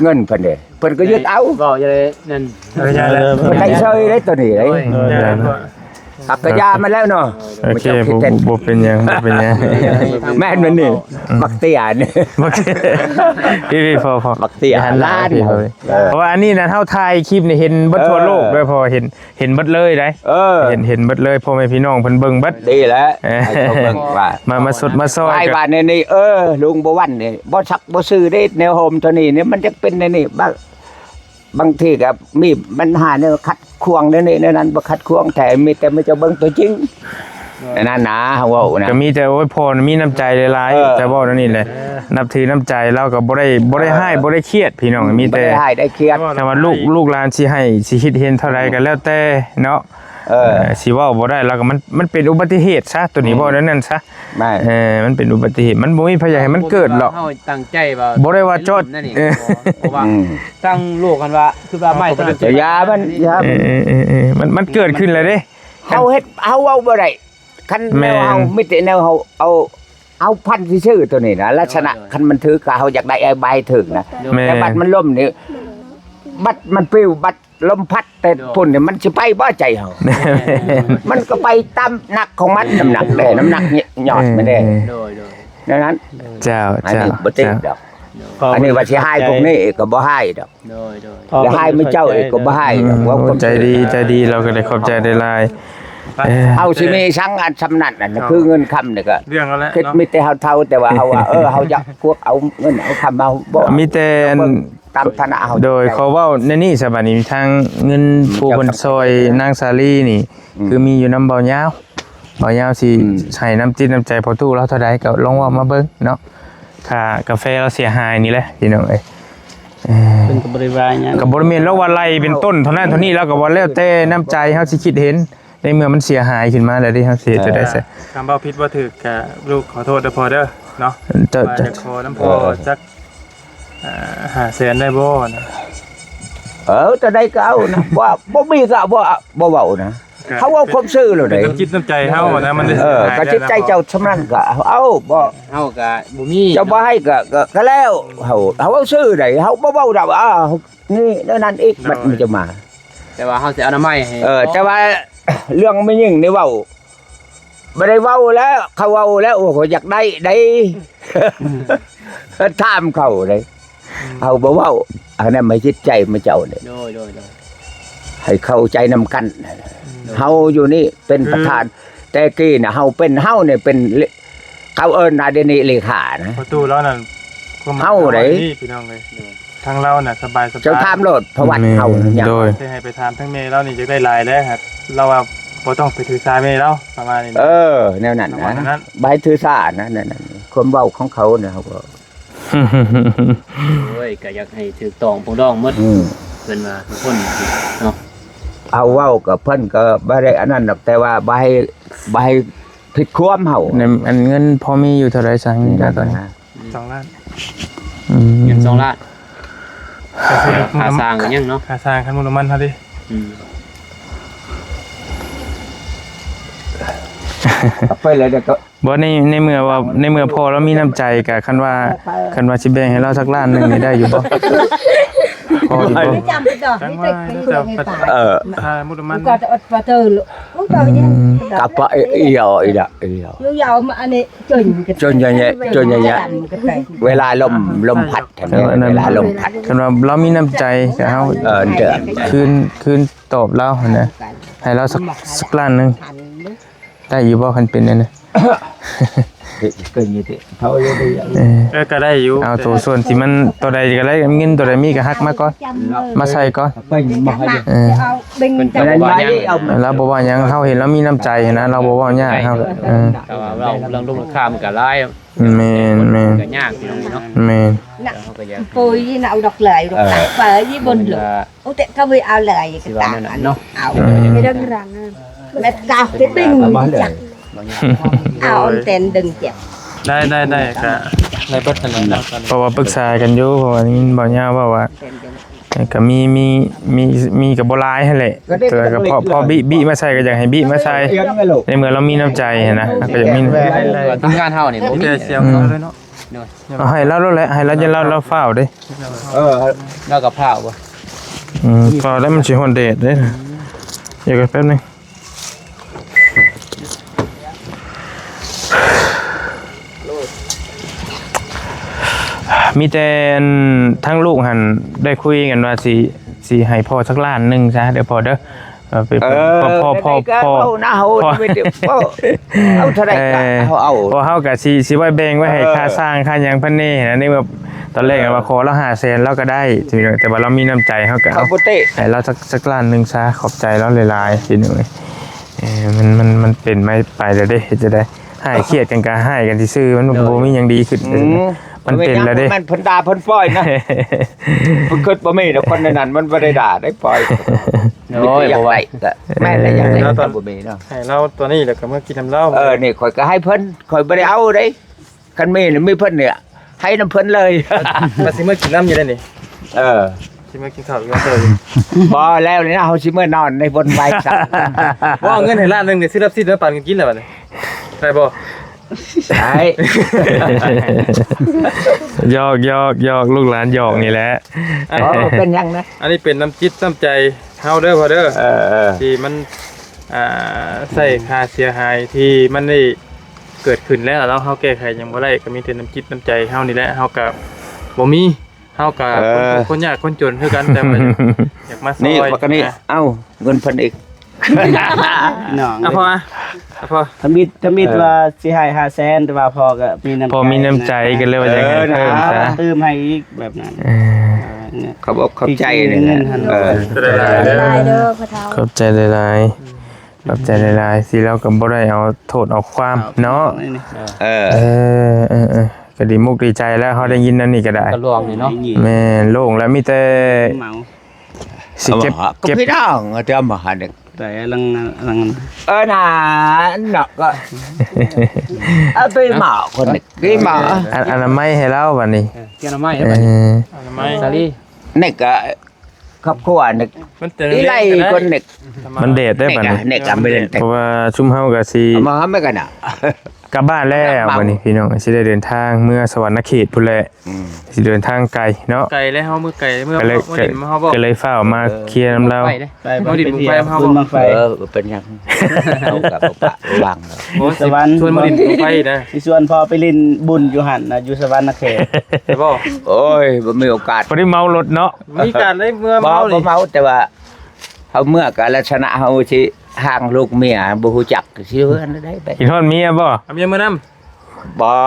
ເງິນເພິ່ນເດ້ ເພິ່ນກໍຍຶດເອົາ ເວົ້າຢູ່ໃນນັ້ນ ເອີ ເພິ່ນໄດ້ເຊີຍເດ້ໂຕນີ້ເດ້ ໂດຍ ໂດຍ ປັກກະຢາມາແລ້ວເນາະ. ໂອເຄ ບໍ່ ບໍ່ເປັນຫຍັງ ບໍ່ເປັນຫຍັງ. ແມ່ນມັນນີ້ ບັກເຕຍນີ້ ບັກເຕຍ ພີ່ໆ ພໍໆ ບັກເຕຍ ໄປຫັນໜ້າ ຫຼານ ພີ່ ພໍໆ. ເອີ ເພາະວ່າອັນນີ້ນະ ເຮົາຖ່າຍຄລິບນີ້ເຫັນເບິດທົ່ວໂລກເລີຍ ເພາະວ່າເຫັນ ເຫັນເບິດເລີຍໄດ໋. ເອີ ເຫັນ ເຫັນເບິດເລີຍ ພໍ່ແມ່ພີ່ນ້ອງເພິ່ນເບິ່ງເບິດ. ດີແລ້ວ ເອີ ໃຫ້ເຂົາເບິ່ງວ່າ ມາ ມາສົດມາຊອຍ ອ້າຍວ່າແນວນີ້ ເອີ ລຸງບໍ່ວັນນີ້ ບໍ່ສັກບໍ່ຊື່ເດ້ ແນວໂຮມໂຕນີ້ນີ້ ມັນຈະເປັນແນວນີ້ ບາງ ບາງທີກໍມີບັນຫາແນວຂັດຂວາງແນວນີ້ແນວນັ້ນ ບໍ່ຂັດຂວາງແທ້ ມີແຕ່ມາເຈົ້າເບິ່ງຕົວຈິງ. ອັນນັ້ນນະ ເຮົາເວົ້ານະ ກໍມີແຕ່ ໂອ້ຍ ພໍ່ມີນ້ຳໃຈຫຼາຍໆ. ເອີ ແຕ່ເວົ້າແນວນີ້ແຫຼະ ເອີ ນັບຖືນ້ຳໃຈລາວກໍບໍ່ໄດ້ ບໍ່ໄດ້ຮ້າຍ ເອີ ບໍ່ໄດ້ຄຽດ ພີ່ນ້ອງ ມີແຕ່ ບໍ່ໄດ້ຮ້າຍໄດ້ຄຽດ. ແຕ່ວ່າລູກ ລູກຫຼານຊິໃຫ້ ຊິຄິດເຫັນເທົ່າໃດກໍແລ້ວແຕ່ເນາະ. ເອີ ເອີ ຊິເວົ້າບໍ່ໄດ້ ແລ້ວກໍມັນ ມັນເປັນອຸບັດຕິເຫດຊະ ໂຕນີ້ ອືມ ເວົ້າແນວນັ້ນຊະ. ແມ່ນ ເອີ ມັນເປັນອຸບັດຕິເຫດ ມັນບໍ່ມີໃຜຢາກໃຫ້ມັນເກີດດອກ. ເຮົາຕັ້ງໃຈວ່າ ບໍ່ໄດ້ວ່າຈອດ ເອີ ເພາະວ່າ ອືມ ທາງໂລກຫັ້ນວ່າ ຄືວ່າໄມ້ ເຮົາກໍບໍ່ໄດ້ ຢ່າມັນ ຢ່າ ເອີ ເອີ ເອີ ເອີ ມັນ ມັນເກີດຂຶ້ນແລ້ວເດ້. ເຮົາເຮັດ ເຮົາເວົ້າບໍ່ໄດ້ ຄັນແນວເຮົາ ແມ່ນ ມີແຕ່ແນວເຮົາເອົາ ເອົາພັນຊື່ໆ ໂຕນີ້ນະ ລັກສະນະ ເອີ ຄັນມັນຖືກ ກໍເຮົາຢາກໄດ້ໃບຖືກນະ. ແມ່ນ ແຕ່ບັດມັນລົ້ມນີ້ ບັດມັນປິວ ບັດ ລົມພັດແຕ່ພຸ້ນນີ້ ມັນຊິໄປບໍ່ໃຈເຮົາ? ມັນກໍໄປຕາມໜັກຂອງມັນ ນ້ຳໜັກແດ່ ນ້ຳໜັກຍອດມັນແດ່. ໂດຍ ໂດຍ ແນວນັ້ນ ເຈົ້າ ອັນນີ້ ເຈົ້າ ບໍ່ຕິດດອກ. ໂດຍ ອັນນີ້ວ່າຊິຮ້າຍພວກນີ້ກໍບໍ່ຮ້າຍດອກ. ໂດຍ ໂດຍ ແລ້ວຮ້າຍມື້ເຈົ້າອີກກໍບໍ່ຮ້າຍດອກ. ອືມ ເວົ້າຄວາມ ໂອ້ ໃຈດີ ໃຈດີ ລາວກໍໄດ້ຂອບໃຈຫຼາຍໆ. ເອີ ເຮົາຊິມີສັງອັນສ່ຳນັ້ນ ອັນຄືເງິນຄຳນີ້ກໍ ເລື່ອງແລ້ວ ຄິດ ເນາະ ມີແຕ່ເຮົາເຖົ້າ ແຕ່ວ່າເຮົາວ່າ ເອີ ເຮົາຢາກກວກເອົາເງິນເອົາຄຳ ເຮົາບໍ່ ມີແຕ່ອັນ ຕາມຖານະເຮົາ. ໂດຍ ຂໍເວົ້າໃນນີ້ສະບາດນີ້ ທາງເງິນຜູ້ເພິ່ນຊ່ອຍນາງສາລີນີ້ ອືມ ຄືມີຢູ່ນຳເບົາຍາວ ເບົາຍາວຊິ ອືມ ໃຫ້ນ້ຳຈິດນ້ຳໃຈພໍ່ຕູ້ລາວເທົ່າໃດ ກໍລອງເວົ້າມາເບິ່ງເນາະ. ຄ່າກາແຟລາວເສຍຫາຍນີ້ແຫຼະ ພີ່ນ້ອງເອີຍ. ເອີ ເພິ່ນກໍບໍ່ໄດ້ວ່າຫຍັງ ກໍບໍ່ໄດ້ແມ່ນລາວວ່າໄລ່ເປັນຕົ້ນເທົ່ານັ້ນເທົ່ານີ້ ລາວກໍວ່າແລ້ວແຕ່ນ້ຳໃຈເຮົາຊິຄິດເຫັນ. ໃນເມື່ອມັນເສຍຫາຍຂຶ້ນມາແລ້ວເດ້ ເຮົາຊິເຮັດຈັ່ງໃດຊະ? ເອີ ຄຳເວົ້າຜິດເວົ້າຖືກກະລູກຂໍໂທດເດີພໍ່ເດີເນາະ. ເຈົ້າ ວ່າຈະຂໍນຳພໍ່ ເອີ ຈັກ ເອີ ຫ້າແສນໄດ້ບໍ່ນະ? ເອີ ເທົ່າໃດກໍເອົານະ ບໍ່ ບໍ່ມີກໍບໍ່ ບໍ່ເວົ້ານະ. ເຮົາເວົ້າຄວາມຊື່ໂລດເດ້ ນ້ຳຈິດນ້ຳໃຈເຮົານະ ມັນ ເອີ ກໍຈິດໃຈເຈົ້າສ່ຳນັ້ນກໍເອົາ ບໍ່ ເຮົາກໍບໍ່ມີ ເຈົ້າບໍ່ໃຫ້ກໍ ກໍ ກໍແລ້ວ. ເຮົາ ເຮົາເວົ້າຊື່ໃດ ເຮົາບໍ່ເວົ້າດອກ ອາ ນີ້ແນວນັ້ນອີກ ບັດມັນຈະມາ ແຕ່ວ່າເຮົາຊິອະນາໄມໃຫ້ ເອີ ແຕ່ວ່າເລື່ອງແມ່ຍິງນີ້ເວົ້າ ບໍ່ໄດ້ເວົ້າແລ້ວ ເຂົາເວົ້າແລ້ວ ໂອ້ ຂ້ອຍຢາກໄດ້ໃດ໋ ຖາມເຂົາໃດ໋ ອືມ ເຮົາບໍ່ເວົ້າ ອັນນັ້ນມັນຈິດໃຈຂອງເຈົ້າເດ້. ໂດຍ ໂດຍ ໂດຍ ໃຫ້ເຂົ້າໃຈນຳກັນ ໂດຍ ເຮົາຢູ່ນີ້ເປັນ ອືມ ປະທານ ແຕ່ກີ້ນະ ເຮົາເປັນ ເຮົານີ້ເປັນ ເຂົາເອີ້ນວ່າດຽວນີ້ເລຂານະ ປະຕູລາວນັ້ນ ຄວາມໝາຍ ເຮົາໃດ໋ ນີ້ພີ່ນ້ອງເອີຍ ໂດຍ ທາງລາວນະສະບາຍໆ ເຈົ້າຖາມໂລດ ປະຫວັດເຮົາ ອືມ ຍັງ ໂດຍ ຊິໃຫ້ໄປຖາມທາງແມ່ລາວນີ້ ຢາກໄດ້ຫຼາຍແດ່ ລາວວ່າບໍ່ຕ້ອງໄປຖືສາແມ່ລາວ ປະມານນີ້. ເອີ ແນວນັ້ນນະ ປະມານນັ້ນ ບໍ່ໃຫ້ຖືສານະ ແນວນັ້ນ ຄວາມເວົ້າຂອງເຂົານະ ເຮົາກໍ ໂອ້ຍ ກໍຢາກໃຫ້ຖືກຕ້ອງປົງດອງໝົດ ອືມ ເພິ່ນວ່າທຸກຄົນເນາະ. ເຮົາເວົ້າກັບເພິ່ນກໍບໍ່ໄດ້ອັນນັ້ນດອກ ແຕ່ວ່າບໍ່ໃຫ້ ບໍ່ໃຫ້ ຜິດຄວາມເຮົາ ໃນອັນເງິນພໍມີຢູ່ເທົ່າໃດຊະ? ມີເທົ່າໃດ? ສອງລ້ານ. ອືມ ເງິນສອງລ້ານ ຄ່າສ້າງກໍຍັງເນາະ ຄ່າສ້າງ ຄ່ານ້ຳມັນເຮົາເດ້. ອືມ ເອົາໄປແລ້ວກໍ ບໍ່ ໃນ ໃນເມື່ອວ່າ ໃນເມື່ອພໍ່ລາວມີນ້ຳໃຈ ກໍຄັນວ່າ ຄັນວ່າຊິແບ່ງໃຫ້ລາວສັກລ້ານໜຶ່ງນີ້ໄດ້ຢູ່ບໍ່? ພໍຢູ່ບໍ່? ເອີ ອືມ ກະປະ ອີ່ ອີ່ ອີ່ ອີ່ ເວລາລົມ ລົມພັດ ເວລາລົມພັດ ຄັນວ່າລາວມີນ້ຳໃຈກັບເຮົາ ເອີ ຄືນ ຄືນຕອບລາວຫັ້ນນະ ໃຫ້ລາວສັກ ສັກລ້ານໜຶ່ງ ໄດ້ຢູ່ບໍ່ ຄັນເປັນອັນນັ້ນ? ເອີ ເອີ ກໍໄດ້ຢູ່ ເອົາໂຕສ່ວນທີ່ມັນ ໂຕໃດກໍໄດ້ ເງິນໂຕໃດມີກໍຫັກມາກ່ອນ ມາໃສ່ກ່ອນ. ເອີ ລາວບໍ່ວ່າຫຍັງ ເຮົາເຫັນລາວມີນ້ຳໃຈຫັ້ນນະ ລາວບໍ່ເວົ້າຍາກເຮົາ. ເອີ ແຕ່ວ່າເວົ້າເລື່ອງລູກລາຄາມັນກໍຫຼາຍ. ແມ່ນໆ ກໍຍາກຢູ່ເນາະ. ແມ່ນ ໂອ້ຍ ເອົາດອກເລີຍ ເອີ ໂອ້ ແຕ່ກໍໄປເອົາເລີຍ ຊິວ່າແນວນັ້ນເນາະ. ເອົາ ອືມ ແມ່ນກໍໄປດຶງຈັກ ເອົາແຕ່ນດຶງຈັກ ໄດ້ ໄດ້ ໄດ້ ກໍໄດ້ເບິດຫັ້ນແຫຼະເນາະ. ເພາະວ່າປຶກສາກັນຢູ່ ເພາະວ່າໄດ້ຍິນບ່າວຍາວເວົ້າວ່າ ກໍມີ ມີ ມີ ມີກໍບໍ່ຫຼາຍຫັ້ນແຫຼະ ແຕ່ກໍພໍ ພໍບິ ບິມາໃສ່ ກໍຢາກໃຫ້ບິມາໃສ່ ໃນເມື່ອລາວມີນ້ຳໃຈຫັ້ນນະ ກໍຢາກມີ. ທີມງານເຮົານີ້ບໍ່ມີ ເອົາໃຫ້ລາວໂລດແຫຼະ ໃຫ້ລາວ ລາວ ລາວຟ້າວເດ້. ເອີ ລາວກໍຟ້າວບໍ່? ອືມ ຟ້າວແລ້ວມັນຊິຮ້ອນແດດເດ້. ດຽວກັນແປັບໜຶ່ງ. ມີແຕ່ອັນທາງລູກຫັ້ນໄດ້ຄຸຍກັນວ່າຊິ ຊິໃຫ້ພໍ່ສັກລ້ານໜຶ່ງຊະເດີພໍ່ເດີ. ເອີ ເປັນ ເອີ ພໍ່ ພໍ່ ພໍ່ ພໍ່ ເວົ້ານະ ເຮົາ ພໍ່ ໄດ້ເວົ້າ ເອົາເທົ່າໃດກໍ ເອີ ເຮົາເອົາ ເພາະເຮົາກໍຊິ ຊິໄວ້ແບ່ງໄວ້ໃຫ້ ເອີ ຄ່າສ້າງຄ່າຫຍັງເພິ່ນແດ່. ອັນນີ້ແບບຕອນແລກ ເອີ ວ່າຂໍລາວຫ້າແສນ ລາວກໍໄດ້ ແຕ່ວ່າລາວມີນ້ຳໃຈ ເຮົາກໍເອົາ ເຮົາບໍ່ຕິ ໃຫ້ລາວສັກ ສັກລ້ານໜຶ່ງຊະ. ຂອບໃຈລາວຫຼາຍໆ ພີ່ນ້ອງເອີຍ. ເອີ ມັນ ມັນ ມັນເປັນໄປແລ້ວເດ້ ເຮັດຈັ່ງໃດ? ຫາຍຄຽດກັນກໍຫາຍກັນຊື່ໆ ມັນກໍບໍ່ມີຫຍັງດີຂຶ້ນ. ອືມ ມັນເປັນແລ້ວເດ້ ມັນເພິ່ນດ່າເພິ່ນປ່ອຍນະ ເພິ່ນຄິດບໍ່ມີດອກ ຄົນໃນນັ້ນມັນບໍ່ໄດ້ດ່າໄດ້ປ່ອຍ. ໂອ້ຍ ບໍ່ວ່າ ແມ່ນແລ້ວ ຢາກໄດ້ ເອີ ກໍບໍ່ມີເນາະ ໃຫ້ລາວຕົວນີ້ແລ້ວກໍເມືອກິນນຳລາວ. ເອີ ນີ້ຂ້ອຍກໍໃຫ້ເພິ່ນ ຂ້ອຍບໍ່ໄດ້ເອົາເດ້. ຄັນມີນີ້ມີເພິ່ນນີ້ໃຫ້ນຳເພິ່ນເລີຍ ວ່າຊິເມືອກິນນຳຢູ່ເດ້ນີ້. ເອີ ຊິເມືອກິນເຂົ້າຢູ່ເດີ. ບໍ່ແລ້ວນີ້ນະ ເຮົາຊິເມືອນອນໃນບ່ອນໄວຊະ. ບໍ່ເອົາເງິນໃຫ້ລ້ານໜຶ່ງນີ້ ຊື້ລາບຊີ້ນມາປັນກັນກິນແລ້ວບັດນີ້ ໄດ້ບໍ່? ໄດ້ ຢອກໆໆ ລູກຫຼານຢອກນີ້ແຫຼະ. ບໍ່ເປັນຫຍັງນະ ອັນນີ້ເປັນນ້ຳຈິດນ້ຳໃຈເຮົາເດີພໍ່ເດີ. ເອີໆ ທີ່ມັນ ອ່າ ໃຊ້ຄ່າເສຍຫາຍທີ່ມັນໄດ້ເກີດຂຶ້ນແລ້ວເນາະ ເຮົາແກ້ໄຂຫຍັງບໍ່ໄດ້ ກໍມີແຕ່ນ້ຳຈິດນ້ຳໃຈເຮົານີ້ແຫຼະ. ເຮົາກໍບໍ່ມີ ເຮົາກໍ ເອີ ຄົນ ຄົນຍາກຄົນຈົນຄືກັນ ແຕ່ວ່າຢາກມາຊ່ອຍ. ນີ້ບັກອັນນີ້ ນະ ເອົ້າ ເງິນເພິ່ນອີກ ພີ່ນ້ອງ ເອົາພໍ ເອົາພໍ. ທຳອິດ ທຳອິດ ເອີ ວ່າຊິໃຫ້ຫ້າແສນ ແຕ່ວ່າພໍ່ກໍມີນ້ຳ ພໍ່ມີນ້ຳໃຈ ໃຈ ກໍເລີຍວ່າຢາກໃຫ້ເພີ່ມຊະ ເອີ ຕື່ມໃຫ້ອີກແບບນັ້ນ. ເອີ ຂອບອົກຂອບໃຈເລີຍນະ. ເອີ ຂອບໃຈຫຼາຍໆເດີພໍ່ເຖົ້າ ຂອບໃຈຫຼາຍໆ ຂອບໃຈຫຼາຍໆ ທີ່ລາວກໍບໍ່ໄດ້ເອົາໂທດເອົາຄວາມເນາະ. ເອີ ເອີ ເອີ ເອີ ກໍດີມຸກດີໃຈແລ້ວ ເຮົາໄດ້ຍິນອັນນີ້ກໍໄດ້ ກໍລວງນີ້ເນາະ. ແມ່ນ ໂລ່ງແລ້ວ ມີແຕ່ ເມົາ ຊິເກັບ ເກັບ ກໍພີ່ນ້ອງເອົາແຕ່ມາຫາເດັກ ແຕ່ລັງ ລັງ ເອີ ນາເນາະ ກໍເອົາໄປໝໍຄົນນີ້ ໄປໝໍ ອະ ອະນາໄມໃຫ້ລາວບັດນີ້. ເອີ ອະນາໄມໃຫ້ບັດນີ້ ເອີ ອະນາໄມ ສາລີ ນີ້ກໍຄອບຄົວນີ້ ມັນເປັນ ອີໄລຄົນນີ້ ມັນແດດໄດ້ບັດນີ້ ນີ້ກໍ ນີ້ກໍບໍ່ໄດ້ ເພາະວ່າຊຸມເຮົາກໍຊິ ເອົາມາຫາແມ່ກັນນະ ກັບບ້ານແລ້ວບັດນີ້ ພີ່ນ້ອງ ຊິໄດ້ເດີນທາງເມືອສະຫວັນນະເຂດພຸ້ນແຫຼະ. ອືມ ຊິເດີນທາງໄກເນາະ ໄກແລ້ວ ເຮົາເມືອໄກ ເມືອ ກໍເລີຍ ເມືອດິນມາເຮົາບໍ່ ກໍເລີຍຟ້າວມາເອີ ເຄຍນຳລາວ ໄປເມືອດິນໄປ ເມືອດິນໄປເຮົາບໍ່ ເອີ ເປັນຫຍັງ ເຮົາກໍບໍ່ປະວາງດອກ. ໂອ້ ຢູ່ສະຫວັນ ຊວນເມືອດິນໄປນະ ຊິຊວນພໍ່ໄປຫຼິ້ນບຸນຢູ່ຫັ້ນນະ ຢູ່ສະຫວັນນະເຂດ ໄດ້ບໍ່? ໂອ້ຍ ບໍ່ມີໂອກາດ ບໍ່ໄດ້ເມົາລົດເນາະ ມີການໄດ້ເມືອ ບໍ່ ເມົານີ້ ບໍ່ເມົາ ແຕ່ວ່າເຮົາເມືອກໍລັກສະນະເຮົາຊິ ທາງລູກເມຍບໍ່ຮູ້ຈັກ ຊິເຮືອນໄດ້ໄປ ຄິດຮອດເມຍບໍ່? ເອົາເມຍມານຳ ບໍ່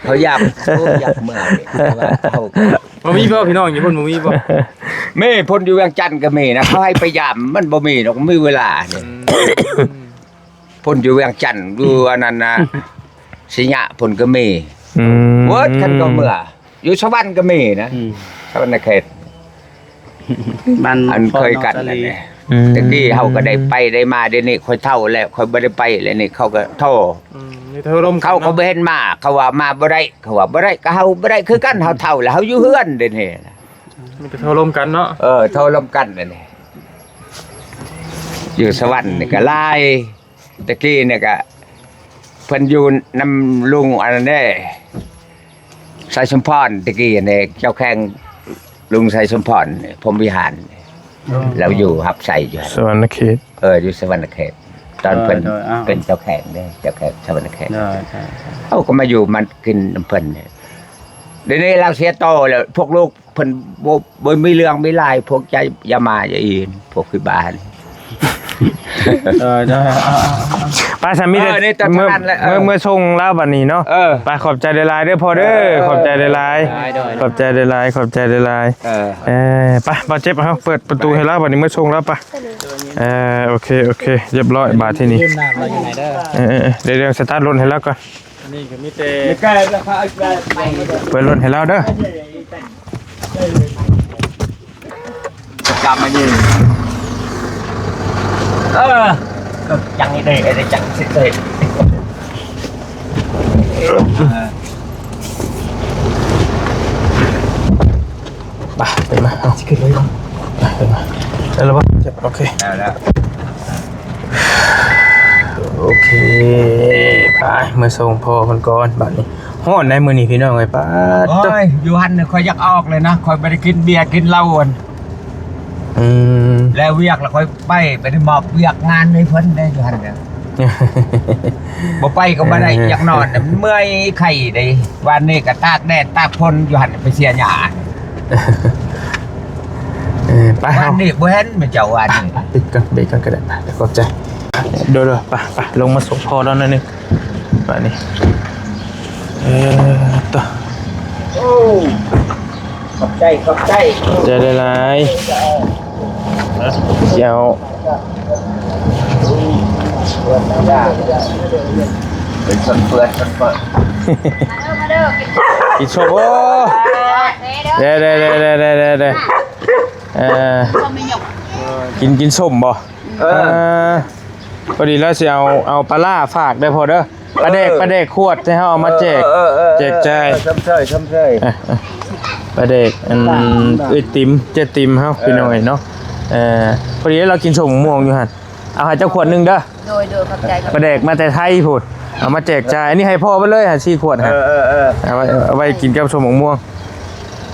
ເຂົາຢາກ ໂອ້ ຢາກເມືອນີ້ ແຕ່ວ່າເຮົາ ບໍ່ມີບໍ່ ພີ່ນ້ອງຢູ່ພຸ້ນ ບໍ່ມີບໍ່? ມີ ພຸ້ນຢູ່ວຽງຈັນກໍມີນະ ເຂົາໃຫ້ໄປຢາມ ມັນບໍ່ມີດອກ ມີເວລານີ້ ອືມ ພຸ້ນຢູ່ວຽງຈັນ ຢູ່ອັນນັ້ນນະ ໄຊຍະພຸ້ນກໍມີ ອືມ ເບິດຄັນກໍເມືອ ຢູ່ສະຫວັນກໍມີນະ ອືມ ສະຫວັນນະເຂດ ບ້ານ ອັນເຄີຍກັນນັ້ນແຫຼະ ອືມ ແຕ່ກີ້ເຮົາກໍໄດ້ໄປໄດ້ມາ ດຽວນີ້ຂ້ອຍເຖົ້າແລ້ວ ຂ້ອຍບໍ່ໄດ້ໄປແລ້ວນີ້ ເຂົາກໍໂທ ອືມ ມີແຕ່ໂທລົມກັນ ເຂົາກໍບໍ່ເຫັນມາ ເຂົາວ່າມາບໍ່ໄດ້ ເຂົາວ່າບໍ່ໄດ້ ກໍເຮົາບໍ່ໄດ້ຄືກັນ ເຮົາເຖົ້າແລ້ວ ເຮົາຢູ່ເຮືອນດຽວນີ້ ມີແຕ່ໂທລົມກັນເນາະ ເອີ ໂທລົມກັນດຽວນີ້ ຢູ່ສະຫວັນນີ້ກໍຫຼາຍ ແຕ່ກີ້ນີ້ກະເພິ່ນຢູ່ນຳລຸງອັນນັ້ນເດ້ ໄຊສົມພອນ ແຕ່ກີ້ນີ້ ເຈົ້າແຂວງ ລຸງໄຊສົມພອນ ພົມວິຫານ ເອີ ລາວຢູ່ຮັບໃຊ້ຢູ່ ສະຫວັນນະເຂດ ເອີ ຢູ່ສະຫວັນນະເຂດ ຕອນເພິ່ນ ໂດຍ ໂດຍ ເປັນເຈົ້າແຂວງເດ້ ເຈົ້າແຂວງສະຫວັນນະເຂດ ໂດຍ ໂດຍ ເຮົາກໍມາຢູ່ມາກິນນຳເພິ່ນ ດຽວນີ້ລາວເສຍໂຕແລ້ວ ພວກລູກ ເພິ່ນບໍ່ ບໍ່ມີເລື່ອງມີລາຍ ພວກໃຈຢ່າມາຢ່າອີນ ພວກທີ່ບ້ານ ເອີ ໄດ້ ໄປ ສາມີ ເອີ ນີ້ ເມື່ອ ເມື່ອສົ່ງລາວບັດນີ້ເນາະ ເອີ ໄປ ຂອບໃຈຫຼາຍໆເດີພໍ່ເດີ ເອີ ຂອບໃຈຫຼາຍໆ ໄດ້ ໄດ້ ຂອບໃຈຫຼາຍໆ ຂອບໃຈຫຼາຍໆ ເອີ ເອີ ໄປ ບາດເຈັບ ເຮົາເປີດປະຕູໃຫ້ລາວບັດນີ້ ເມື່ອສົ່ງລາວໄປ ເອີ ໂອເຄ ໂອເຄ ຮຽບຮ້ອຍ ບາດທີນີ້ ເອີ ເອີ ເອີ ດຽວ ດຽວສະຕາດລົດໃຫ້ລາວກ່ອນ ອັນນີ້ກໍມີແຕ່ ເປີດລົດໃຫ້ລາວເດີ ຈັບມາຍິງ ເອີ ຈັງນີ້ເດ້ ໄດ້ຈັງຊິເດ້ ໄປ ຂຶ້ນມາ ເອົາ ຊິຂຶ້ນເລີຍບໍ່? ໄປ ຂຶ້ນມາ ໄດ້ແລ້ວບໍ່? ໂອເຄ ໄດ້ແລ້ວ ໂອເຄ ໄປ ມາສົ່ງພໍ່ເພິ່ນກ່ອນບາດນີ້ ຮ້ອນໃດມື້ນີ້ພີ່ນ້ອງເອີຍ ປາດໂທ້ ໂອ້ຍ ຢູ່ຫັ້ນຂ້ອຍຢາກອອກເລີຍນະ ຂ້ອຍບໍ່ໄດ້ກິນເບຍກິນເຫຼົ້າ ອືມ ແລ້ວວຽກແລ້ວຂ້ອຍໄປ ໄປໄດ້ມອບວຽກງານໃຫ້ເພິ່ນໄດ້ຢູ່ຫັ້ນເດີ ບໍ່ໄປກໍບໍ່ໄດ້ ເອີ ຢາກນອນ ມັນເມື່ອຍໄຂ້ເດ້. ວານນີ້ກໍຕາກແດດຕາກຝົນຢູ່ຫັ້ນ ໄປເສຍຫຍ້າ. ເອີ ໄປ ວານນີ້ບໍ່ເຫັນແມ່ນເຈົ້າ ວານນີ້ ປິດກ່ອນ ປິດກ່ອນກໍໄດ້. ໄປ ຂອບໃຈ. ໂດຍໆ ໄປ ໄປ ລົງມາສົ່ງພໍ່ລາວໜ້ອຍໜຶ່ງ. ບາດນີ້ ເອີ ໂຕ ໂອ້ ຂອບໃຈ ຂອບໃຈ ຂອບໃຈຫຼາຍໆ. ຊິເອົາ ເປັນຄົນເພື່ອນ ຄົນເພື່ອນ ກິນສົມ ໂອ້ ເດ້ໆ ເອີ ກິນ ກິນສົມບໍ່? ເອີ ພໍດີແລ້ວຊິເອົາ ເອົາປາຫຼ້າຝາກເດີພໍ່ເດີ. ປາແດກ ເອີ ປາແດກຂວດທີ່ເຮົາເອົາມາແຈກ ເອີ ເອີ ເອີ ແຈກຈ່າຍ ເອີ ຊົມເຊີຍ ຊົມເຊີຍ ເອີ ເອີ ປາແດກ ອັນ ເອື້ອຍຕິມ ເຈ້ຍຕິມເຮົາ ເອີ ພີ່ນ້ອງເອີຍເນາະ. ເອີ ພໍດີລາວກິນສົ້ມໝາກມ່ວງຢູ່ຫັ້ນ ເອົາໃຫ້ເຈົ້າຂວດໜຶ່ງເດີ. ໂດຍ ໂດຍ ຂອບໃຈ ຂອບໃຈ. ປາແດກມາແຕ່ໄທພຸ້ນ ເອົາມາແຈກຈ່າຍ. ອັນນີ້ໃຫ້ພໍ່ເພິ່ນເລີຍ ຫ້າສີ່ຂວດ ເອີ ເອີ ເອີ ເອົາໄວ້ ເອົາໄວ້ກິນກັບສົ້ມໝາກມ່ວງ.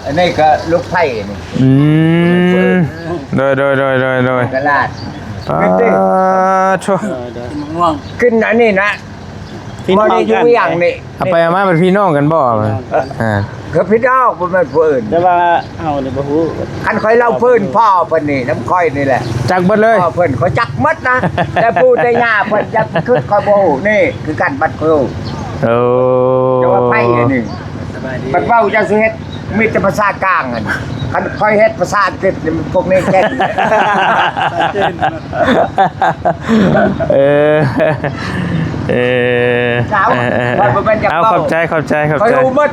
ອັນນີ້ກໍລູກໃຜນີ້? ອືມ ໂດຍ ໂດຍ ໂດຍ ໂດຍ ໂດຍ ຕະຫຼາດ ປາໂທ ກິນໝາກມ່ວງ ກິນອັນນີ້ນະ ພີ່ນ້ອງກັນ ບໍ່ໄດ້ຢູ່ຫຍັງນີ້ ເອົາໄປເອົາມາເປັນພີ່ນ້ອງກັນບໍ່? ພີ່ນ້ອງກັນ ອ່າ ຄືພີ່ນ້ອງ ບໍ່ແມ່ນຜູ້ອື່ນ ແຕ່ວ່າເຮົານີ້ບໍ່ຮູ້. ຄັນຂ້ອຍເລົ່າພື້ນພໍ່ເພິ່ນນີ້ ນຳຂ້ອຍນີ້ແຫຼະ ຈັກເບິດເລີຍ ພໍ່ເພິ່ນຂ້ອຍຈັກໝົດນະ ແຕ່ປູ່ແຕ່ຍ່າເພິ່ນຈັກຄືຂ້ອຍບໍ່ຮູ້ ນີ້ຄືກັນບັດຄູ. ໂອ້ ແຕ່ວ່າໃຜອັນນີ້ ສະບາຍດີ ບັດເວົ້າຈະຊິເຮັດ ມີແຕ່ພາສາກາງຫັ້ນ ຄັນຂ້ອຍເຮັດພາສາອັງກິດນີ້ ພວກນີ້ເກັ່ງ. ເອີ ເອີ ເອີ ເອົາ ເອີ ເອີ ເອົາ ຂອບໃຈ ຂອບໃຈ ຂອບໃຈ ຂ້ອຍຮູ້ໝົດ.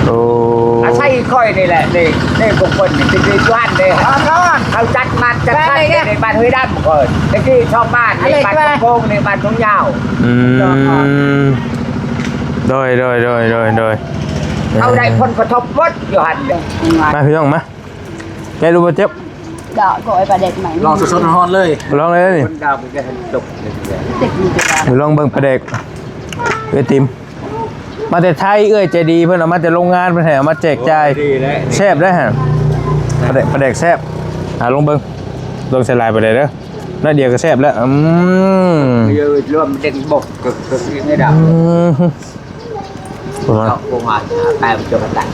ໂອ້ ອາໄສຂ້ອຍນີ້ແຫຼະ ນີ້ ນີ້ພວກເພິ່ນນີ້ ທີ່ຢູ່ຫັ້ນເດ້ ເຂົາຈັດງານຈັດງານຢູ່ໃນບ້ານຫ້ວຍດຳ ຂ້ອຍ ແຕ່ກີ້ຊອບບ້ານນີ້ ບ້ານໂປ່ງນີ້ ບ້ານທົ່ງຍາວ. ອືມ ໂດຍ ໂດຍ ໂດຍ ໂດຍ ໂດຍ ເຂົາໄດ້ຜົນກະທົບໝົດຢູ່ຫັ້ນ. ມາ ພີ່ນ້ອງມາ ແກະດູບໍ່ເຈັບ ດອກ ກໍໄອ້ປາແດກໃໝ່ ລອງສົດໆຮ້ອນໆເລີຍ ລອງເລີຍນີ້ ຄົນດາວໄປແກະໃຫ້ມັນຈົບ ລອງເບິ່ງປາແດກ ໄອຕິມ ມາແຕ່ໄທ ເອື້ອຍໃຈດີ ເພິ່ນເອົາມາແຕ່ໂຮງງານ ເພິ່ນໃຫ້ເອົາມາແຈກຈ່າຍ ໂອ້ ດີແລ້ວ ແຊບເດ້ຫັ້ນ ປາແດກ ປາແດກແຊບ. ອ່າ ລອງເບິ່ງ ລອງໃສ່ຫຼາຍປານໃດເດີ ໜ້ອຍດຽວກໍແຊບແລ້ວ. ອືມ ເອີ ລວມເດັກບົກ ກໍ ກໍ ກໍ ອືມ ປະມານ ເອົາ ປະມານ ແປມ ຈົນກະໄດ້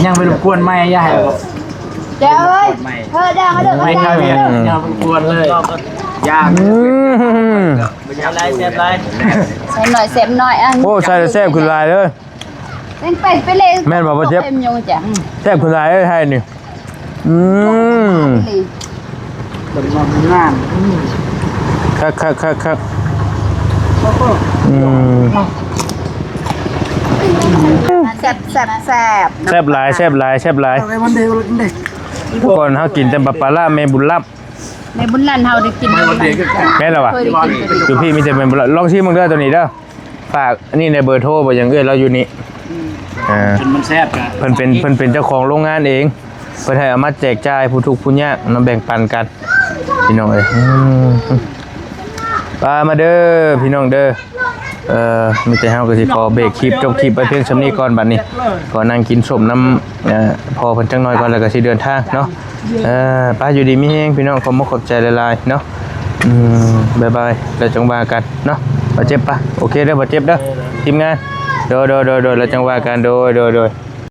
ຍັງໄປລົບກວນໃໝ່ ຢ່າໃຫ້ ເດີ ເຮີ້ຍ ເຮີ້ຍ ເດີ ເດີ ໄປ ໄປ ຢ່າໄປລົບກວນເລີຍ ຢ່າ ອືມ ແຊບຫຼາຍ ແຊບຫຼາຍ ໃສ່ໜ້ອຍ ແຊບໜ້ອຍ ອັນ ໂອ້ ໃສ່ແລ້ວແຊບຂຶ້ນຫຼາຍເດີ ແມ່ນບໍ່ ບໍ່ເຈັບ ແຊບຂຶ້ນຫຼາຍເອີຍ ໄທນີ້. ອືມ ເປັນງາມ ອືມ ຄັກໆໆໆ ໂອ້ໂຫ ອືມ ແຊບໆໆ ແຊບຫຼາຍ ແຊບຫຼາຍ ແຊບຫຼາຍ ເອົາໄວ້ວັນເດ ວັນເດ ກ່ອນເຮົາກິນແຕ່ປາ ປາຫຼ້າແມ່ບຸນລັບ ແມ່ບຸນລັບເຮົາໄດ້ກິນ ແມ່ນແລ້ວຫວາ ເຄີຍໄດ້ກິນ ຢູ່ພີ້ມີແຕ່ແມ່ບຸນລັບ ລອງຊີມເບິ່ງເດີ ໂຕນີ້ເດີ ຝາກອັນນີ້ໃນເບີໂທບໍ່ ຫຍັງເອື້ອຍລາວຢູ່ນີ້ ອືມ ເອີ ຈົນມັນແຊບກະ ເພິ່ນເປັນ ເພິ່ນເປັນເຈົ້າຂອງໂຮງງານເອງ ເພິ່ນໃຫ້ເອົາມາແຈກຈ່າຍຜູ້ທຸກຜູ້ຍາກເນາະ ແບ່ງປັນກັນ ພີ່ນ້ອງເອີຍ. ອືມ ປາ ມາເດີພີ່ນ້ອງເດີ ເອີ ມີແຕ່ເຮົາກໍຊິຂໍເບຣກຄລິບ ຈົບຄລິບໄວ້ພຽງສ່ຳນີ້ກ່ອນ ບັດນີ້ຂໍນັ່ງກິນສົ້ມນຳ ເອີ ພໍ່ເພິ່ນຈັກໜ້ອຍກ່ອນ ແລ້ວກໍຊິເດີນທາງເນາະ. ເອີ ໄປ ຢູ່ດີມີແຮງພີ່ນ້ອງ ຂອບມຸກຂອບໃຈຫຼາຍໆເນາະ. ອືມ ບາຍບາຍ ແລ້ວຈັ່ງວ່າກັນເນາະ ບໍ່ເຈັບປະ ໂອເຄເດີ ບໍ່ເຈັບເດີ ທີມງານ ໂດຍໆ ແລ້ວຈັ່ງວ່າກັນ ໂດຍໆ.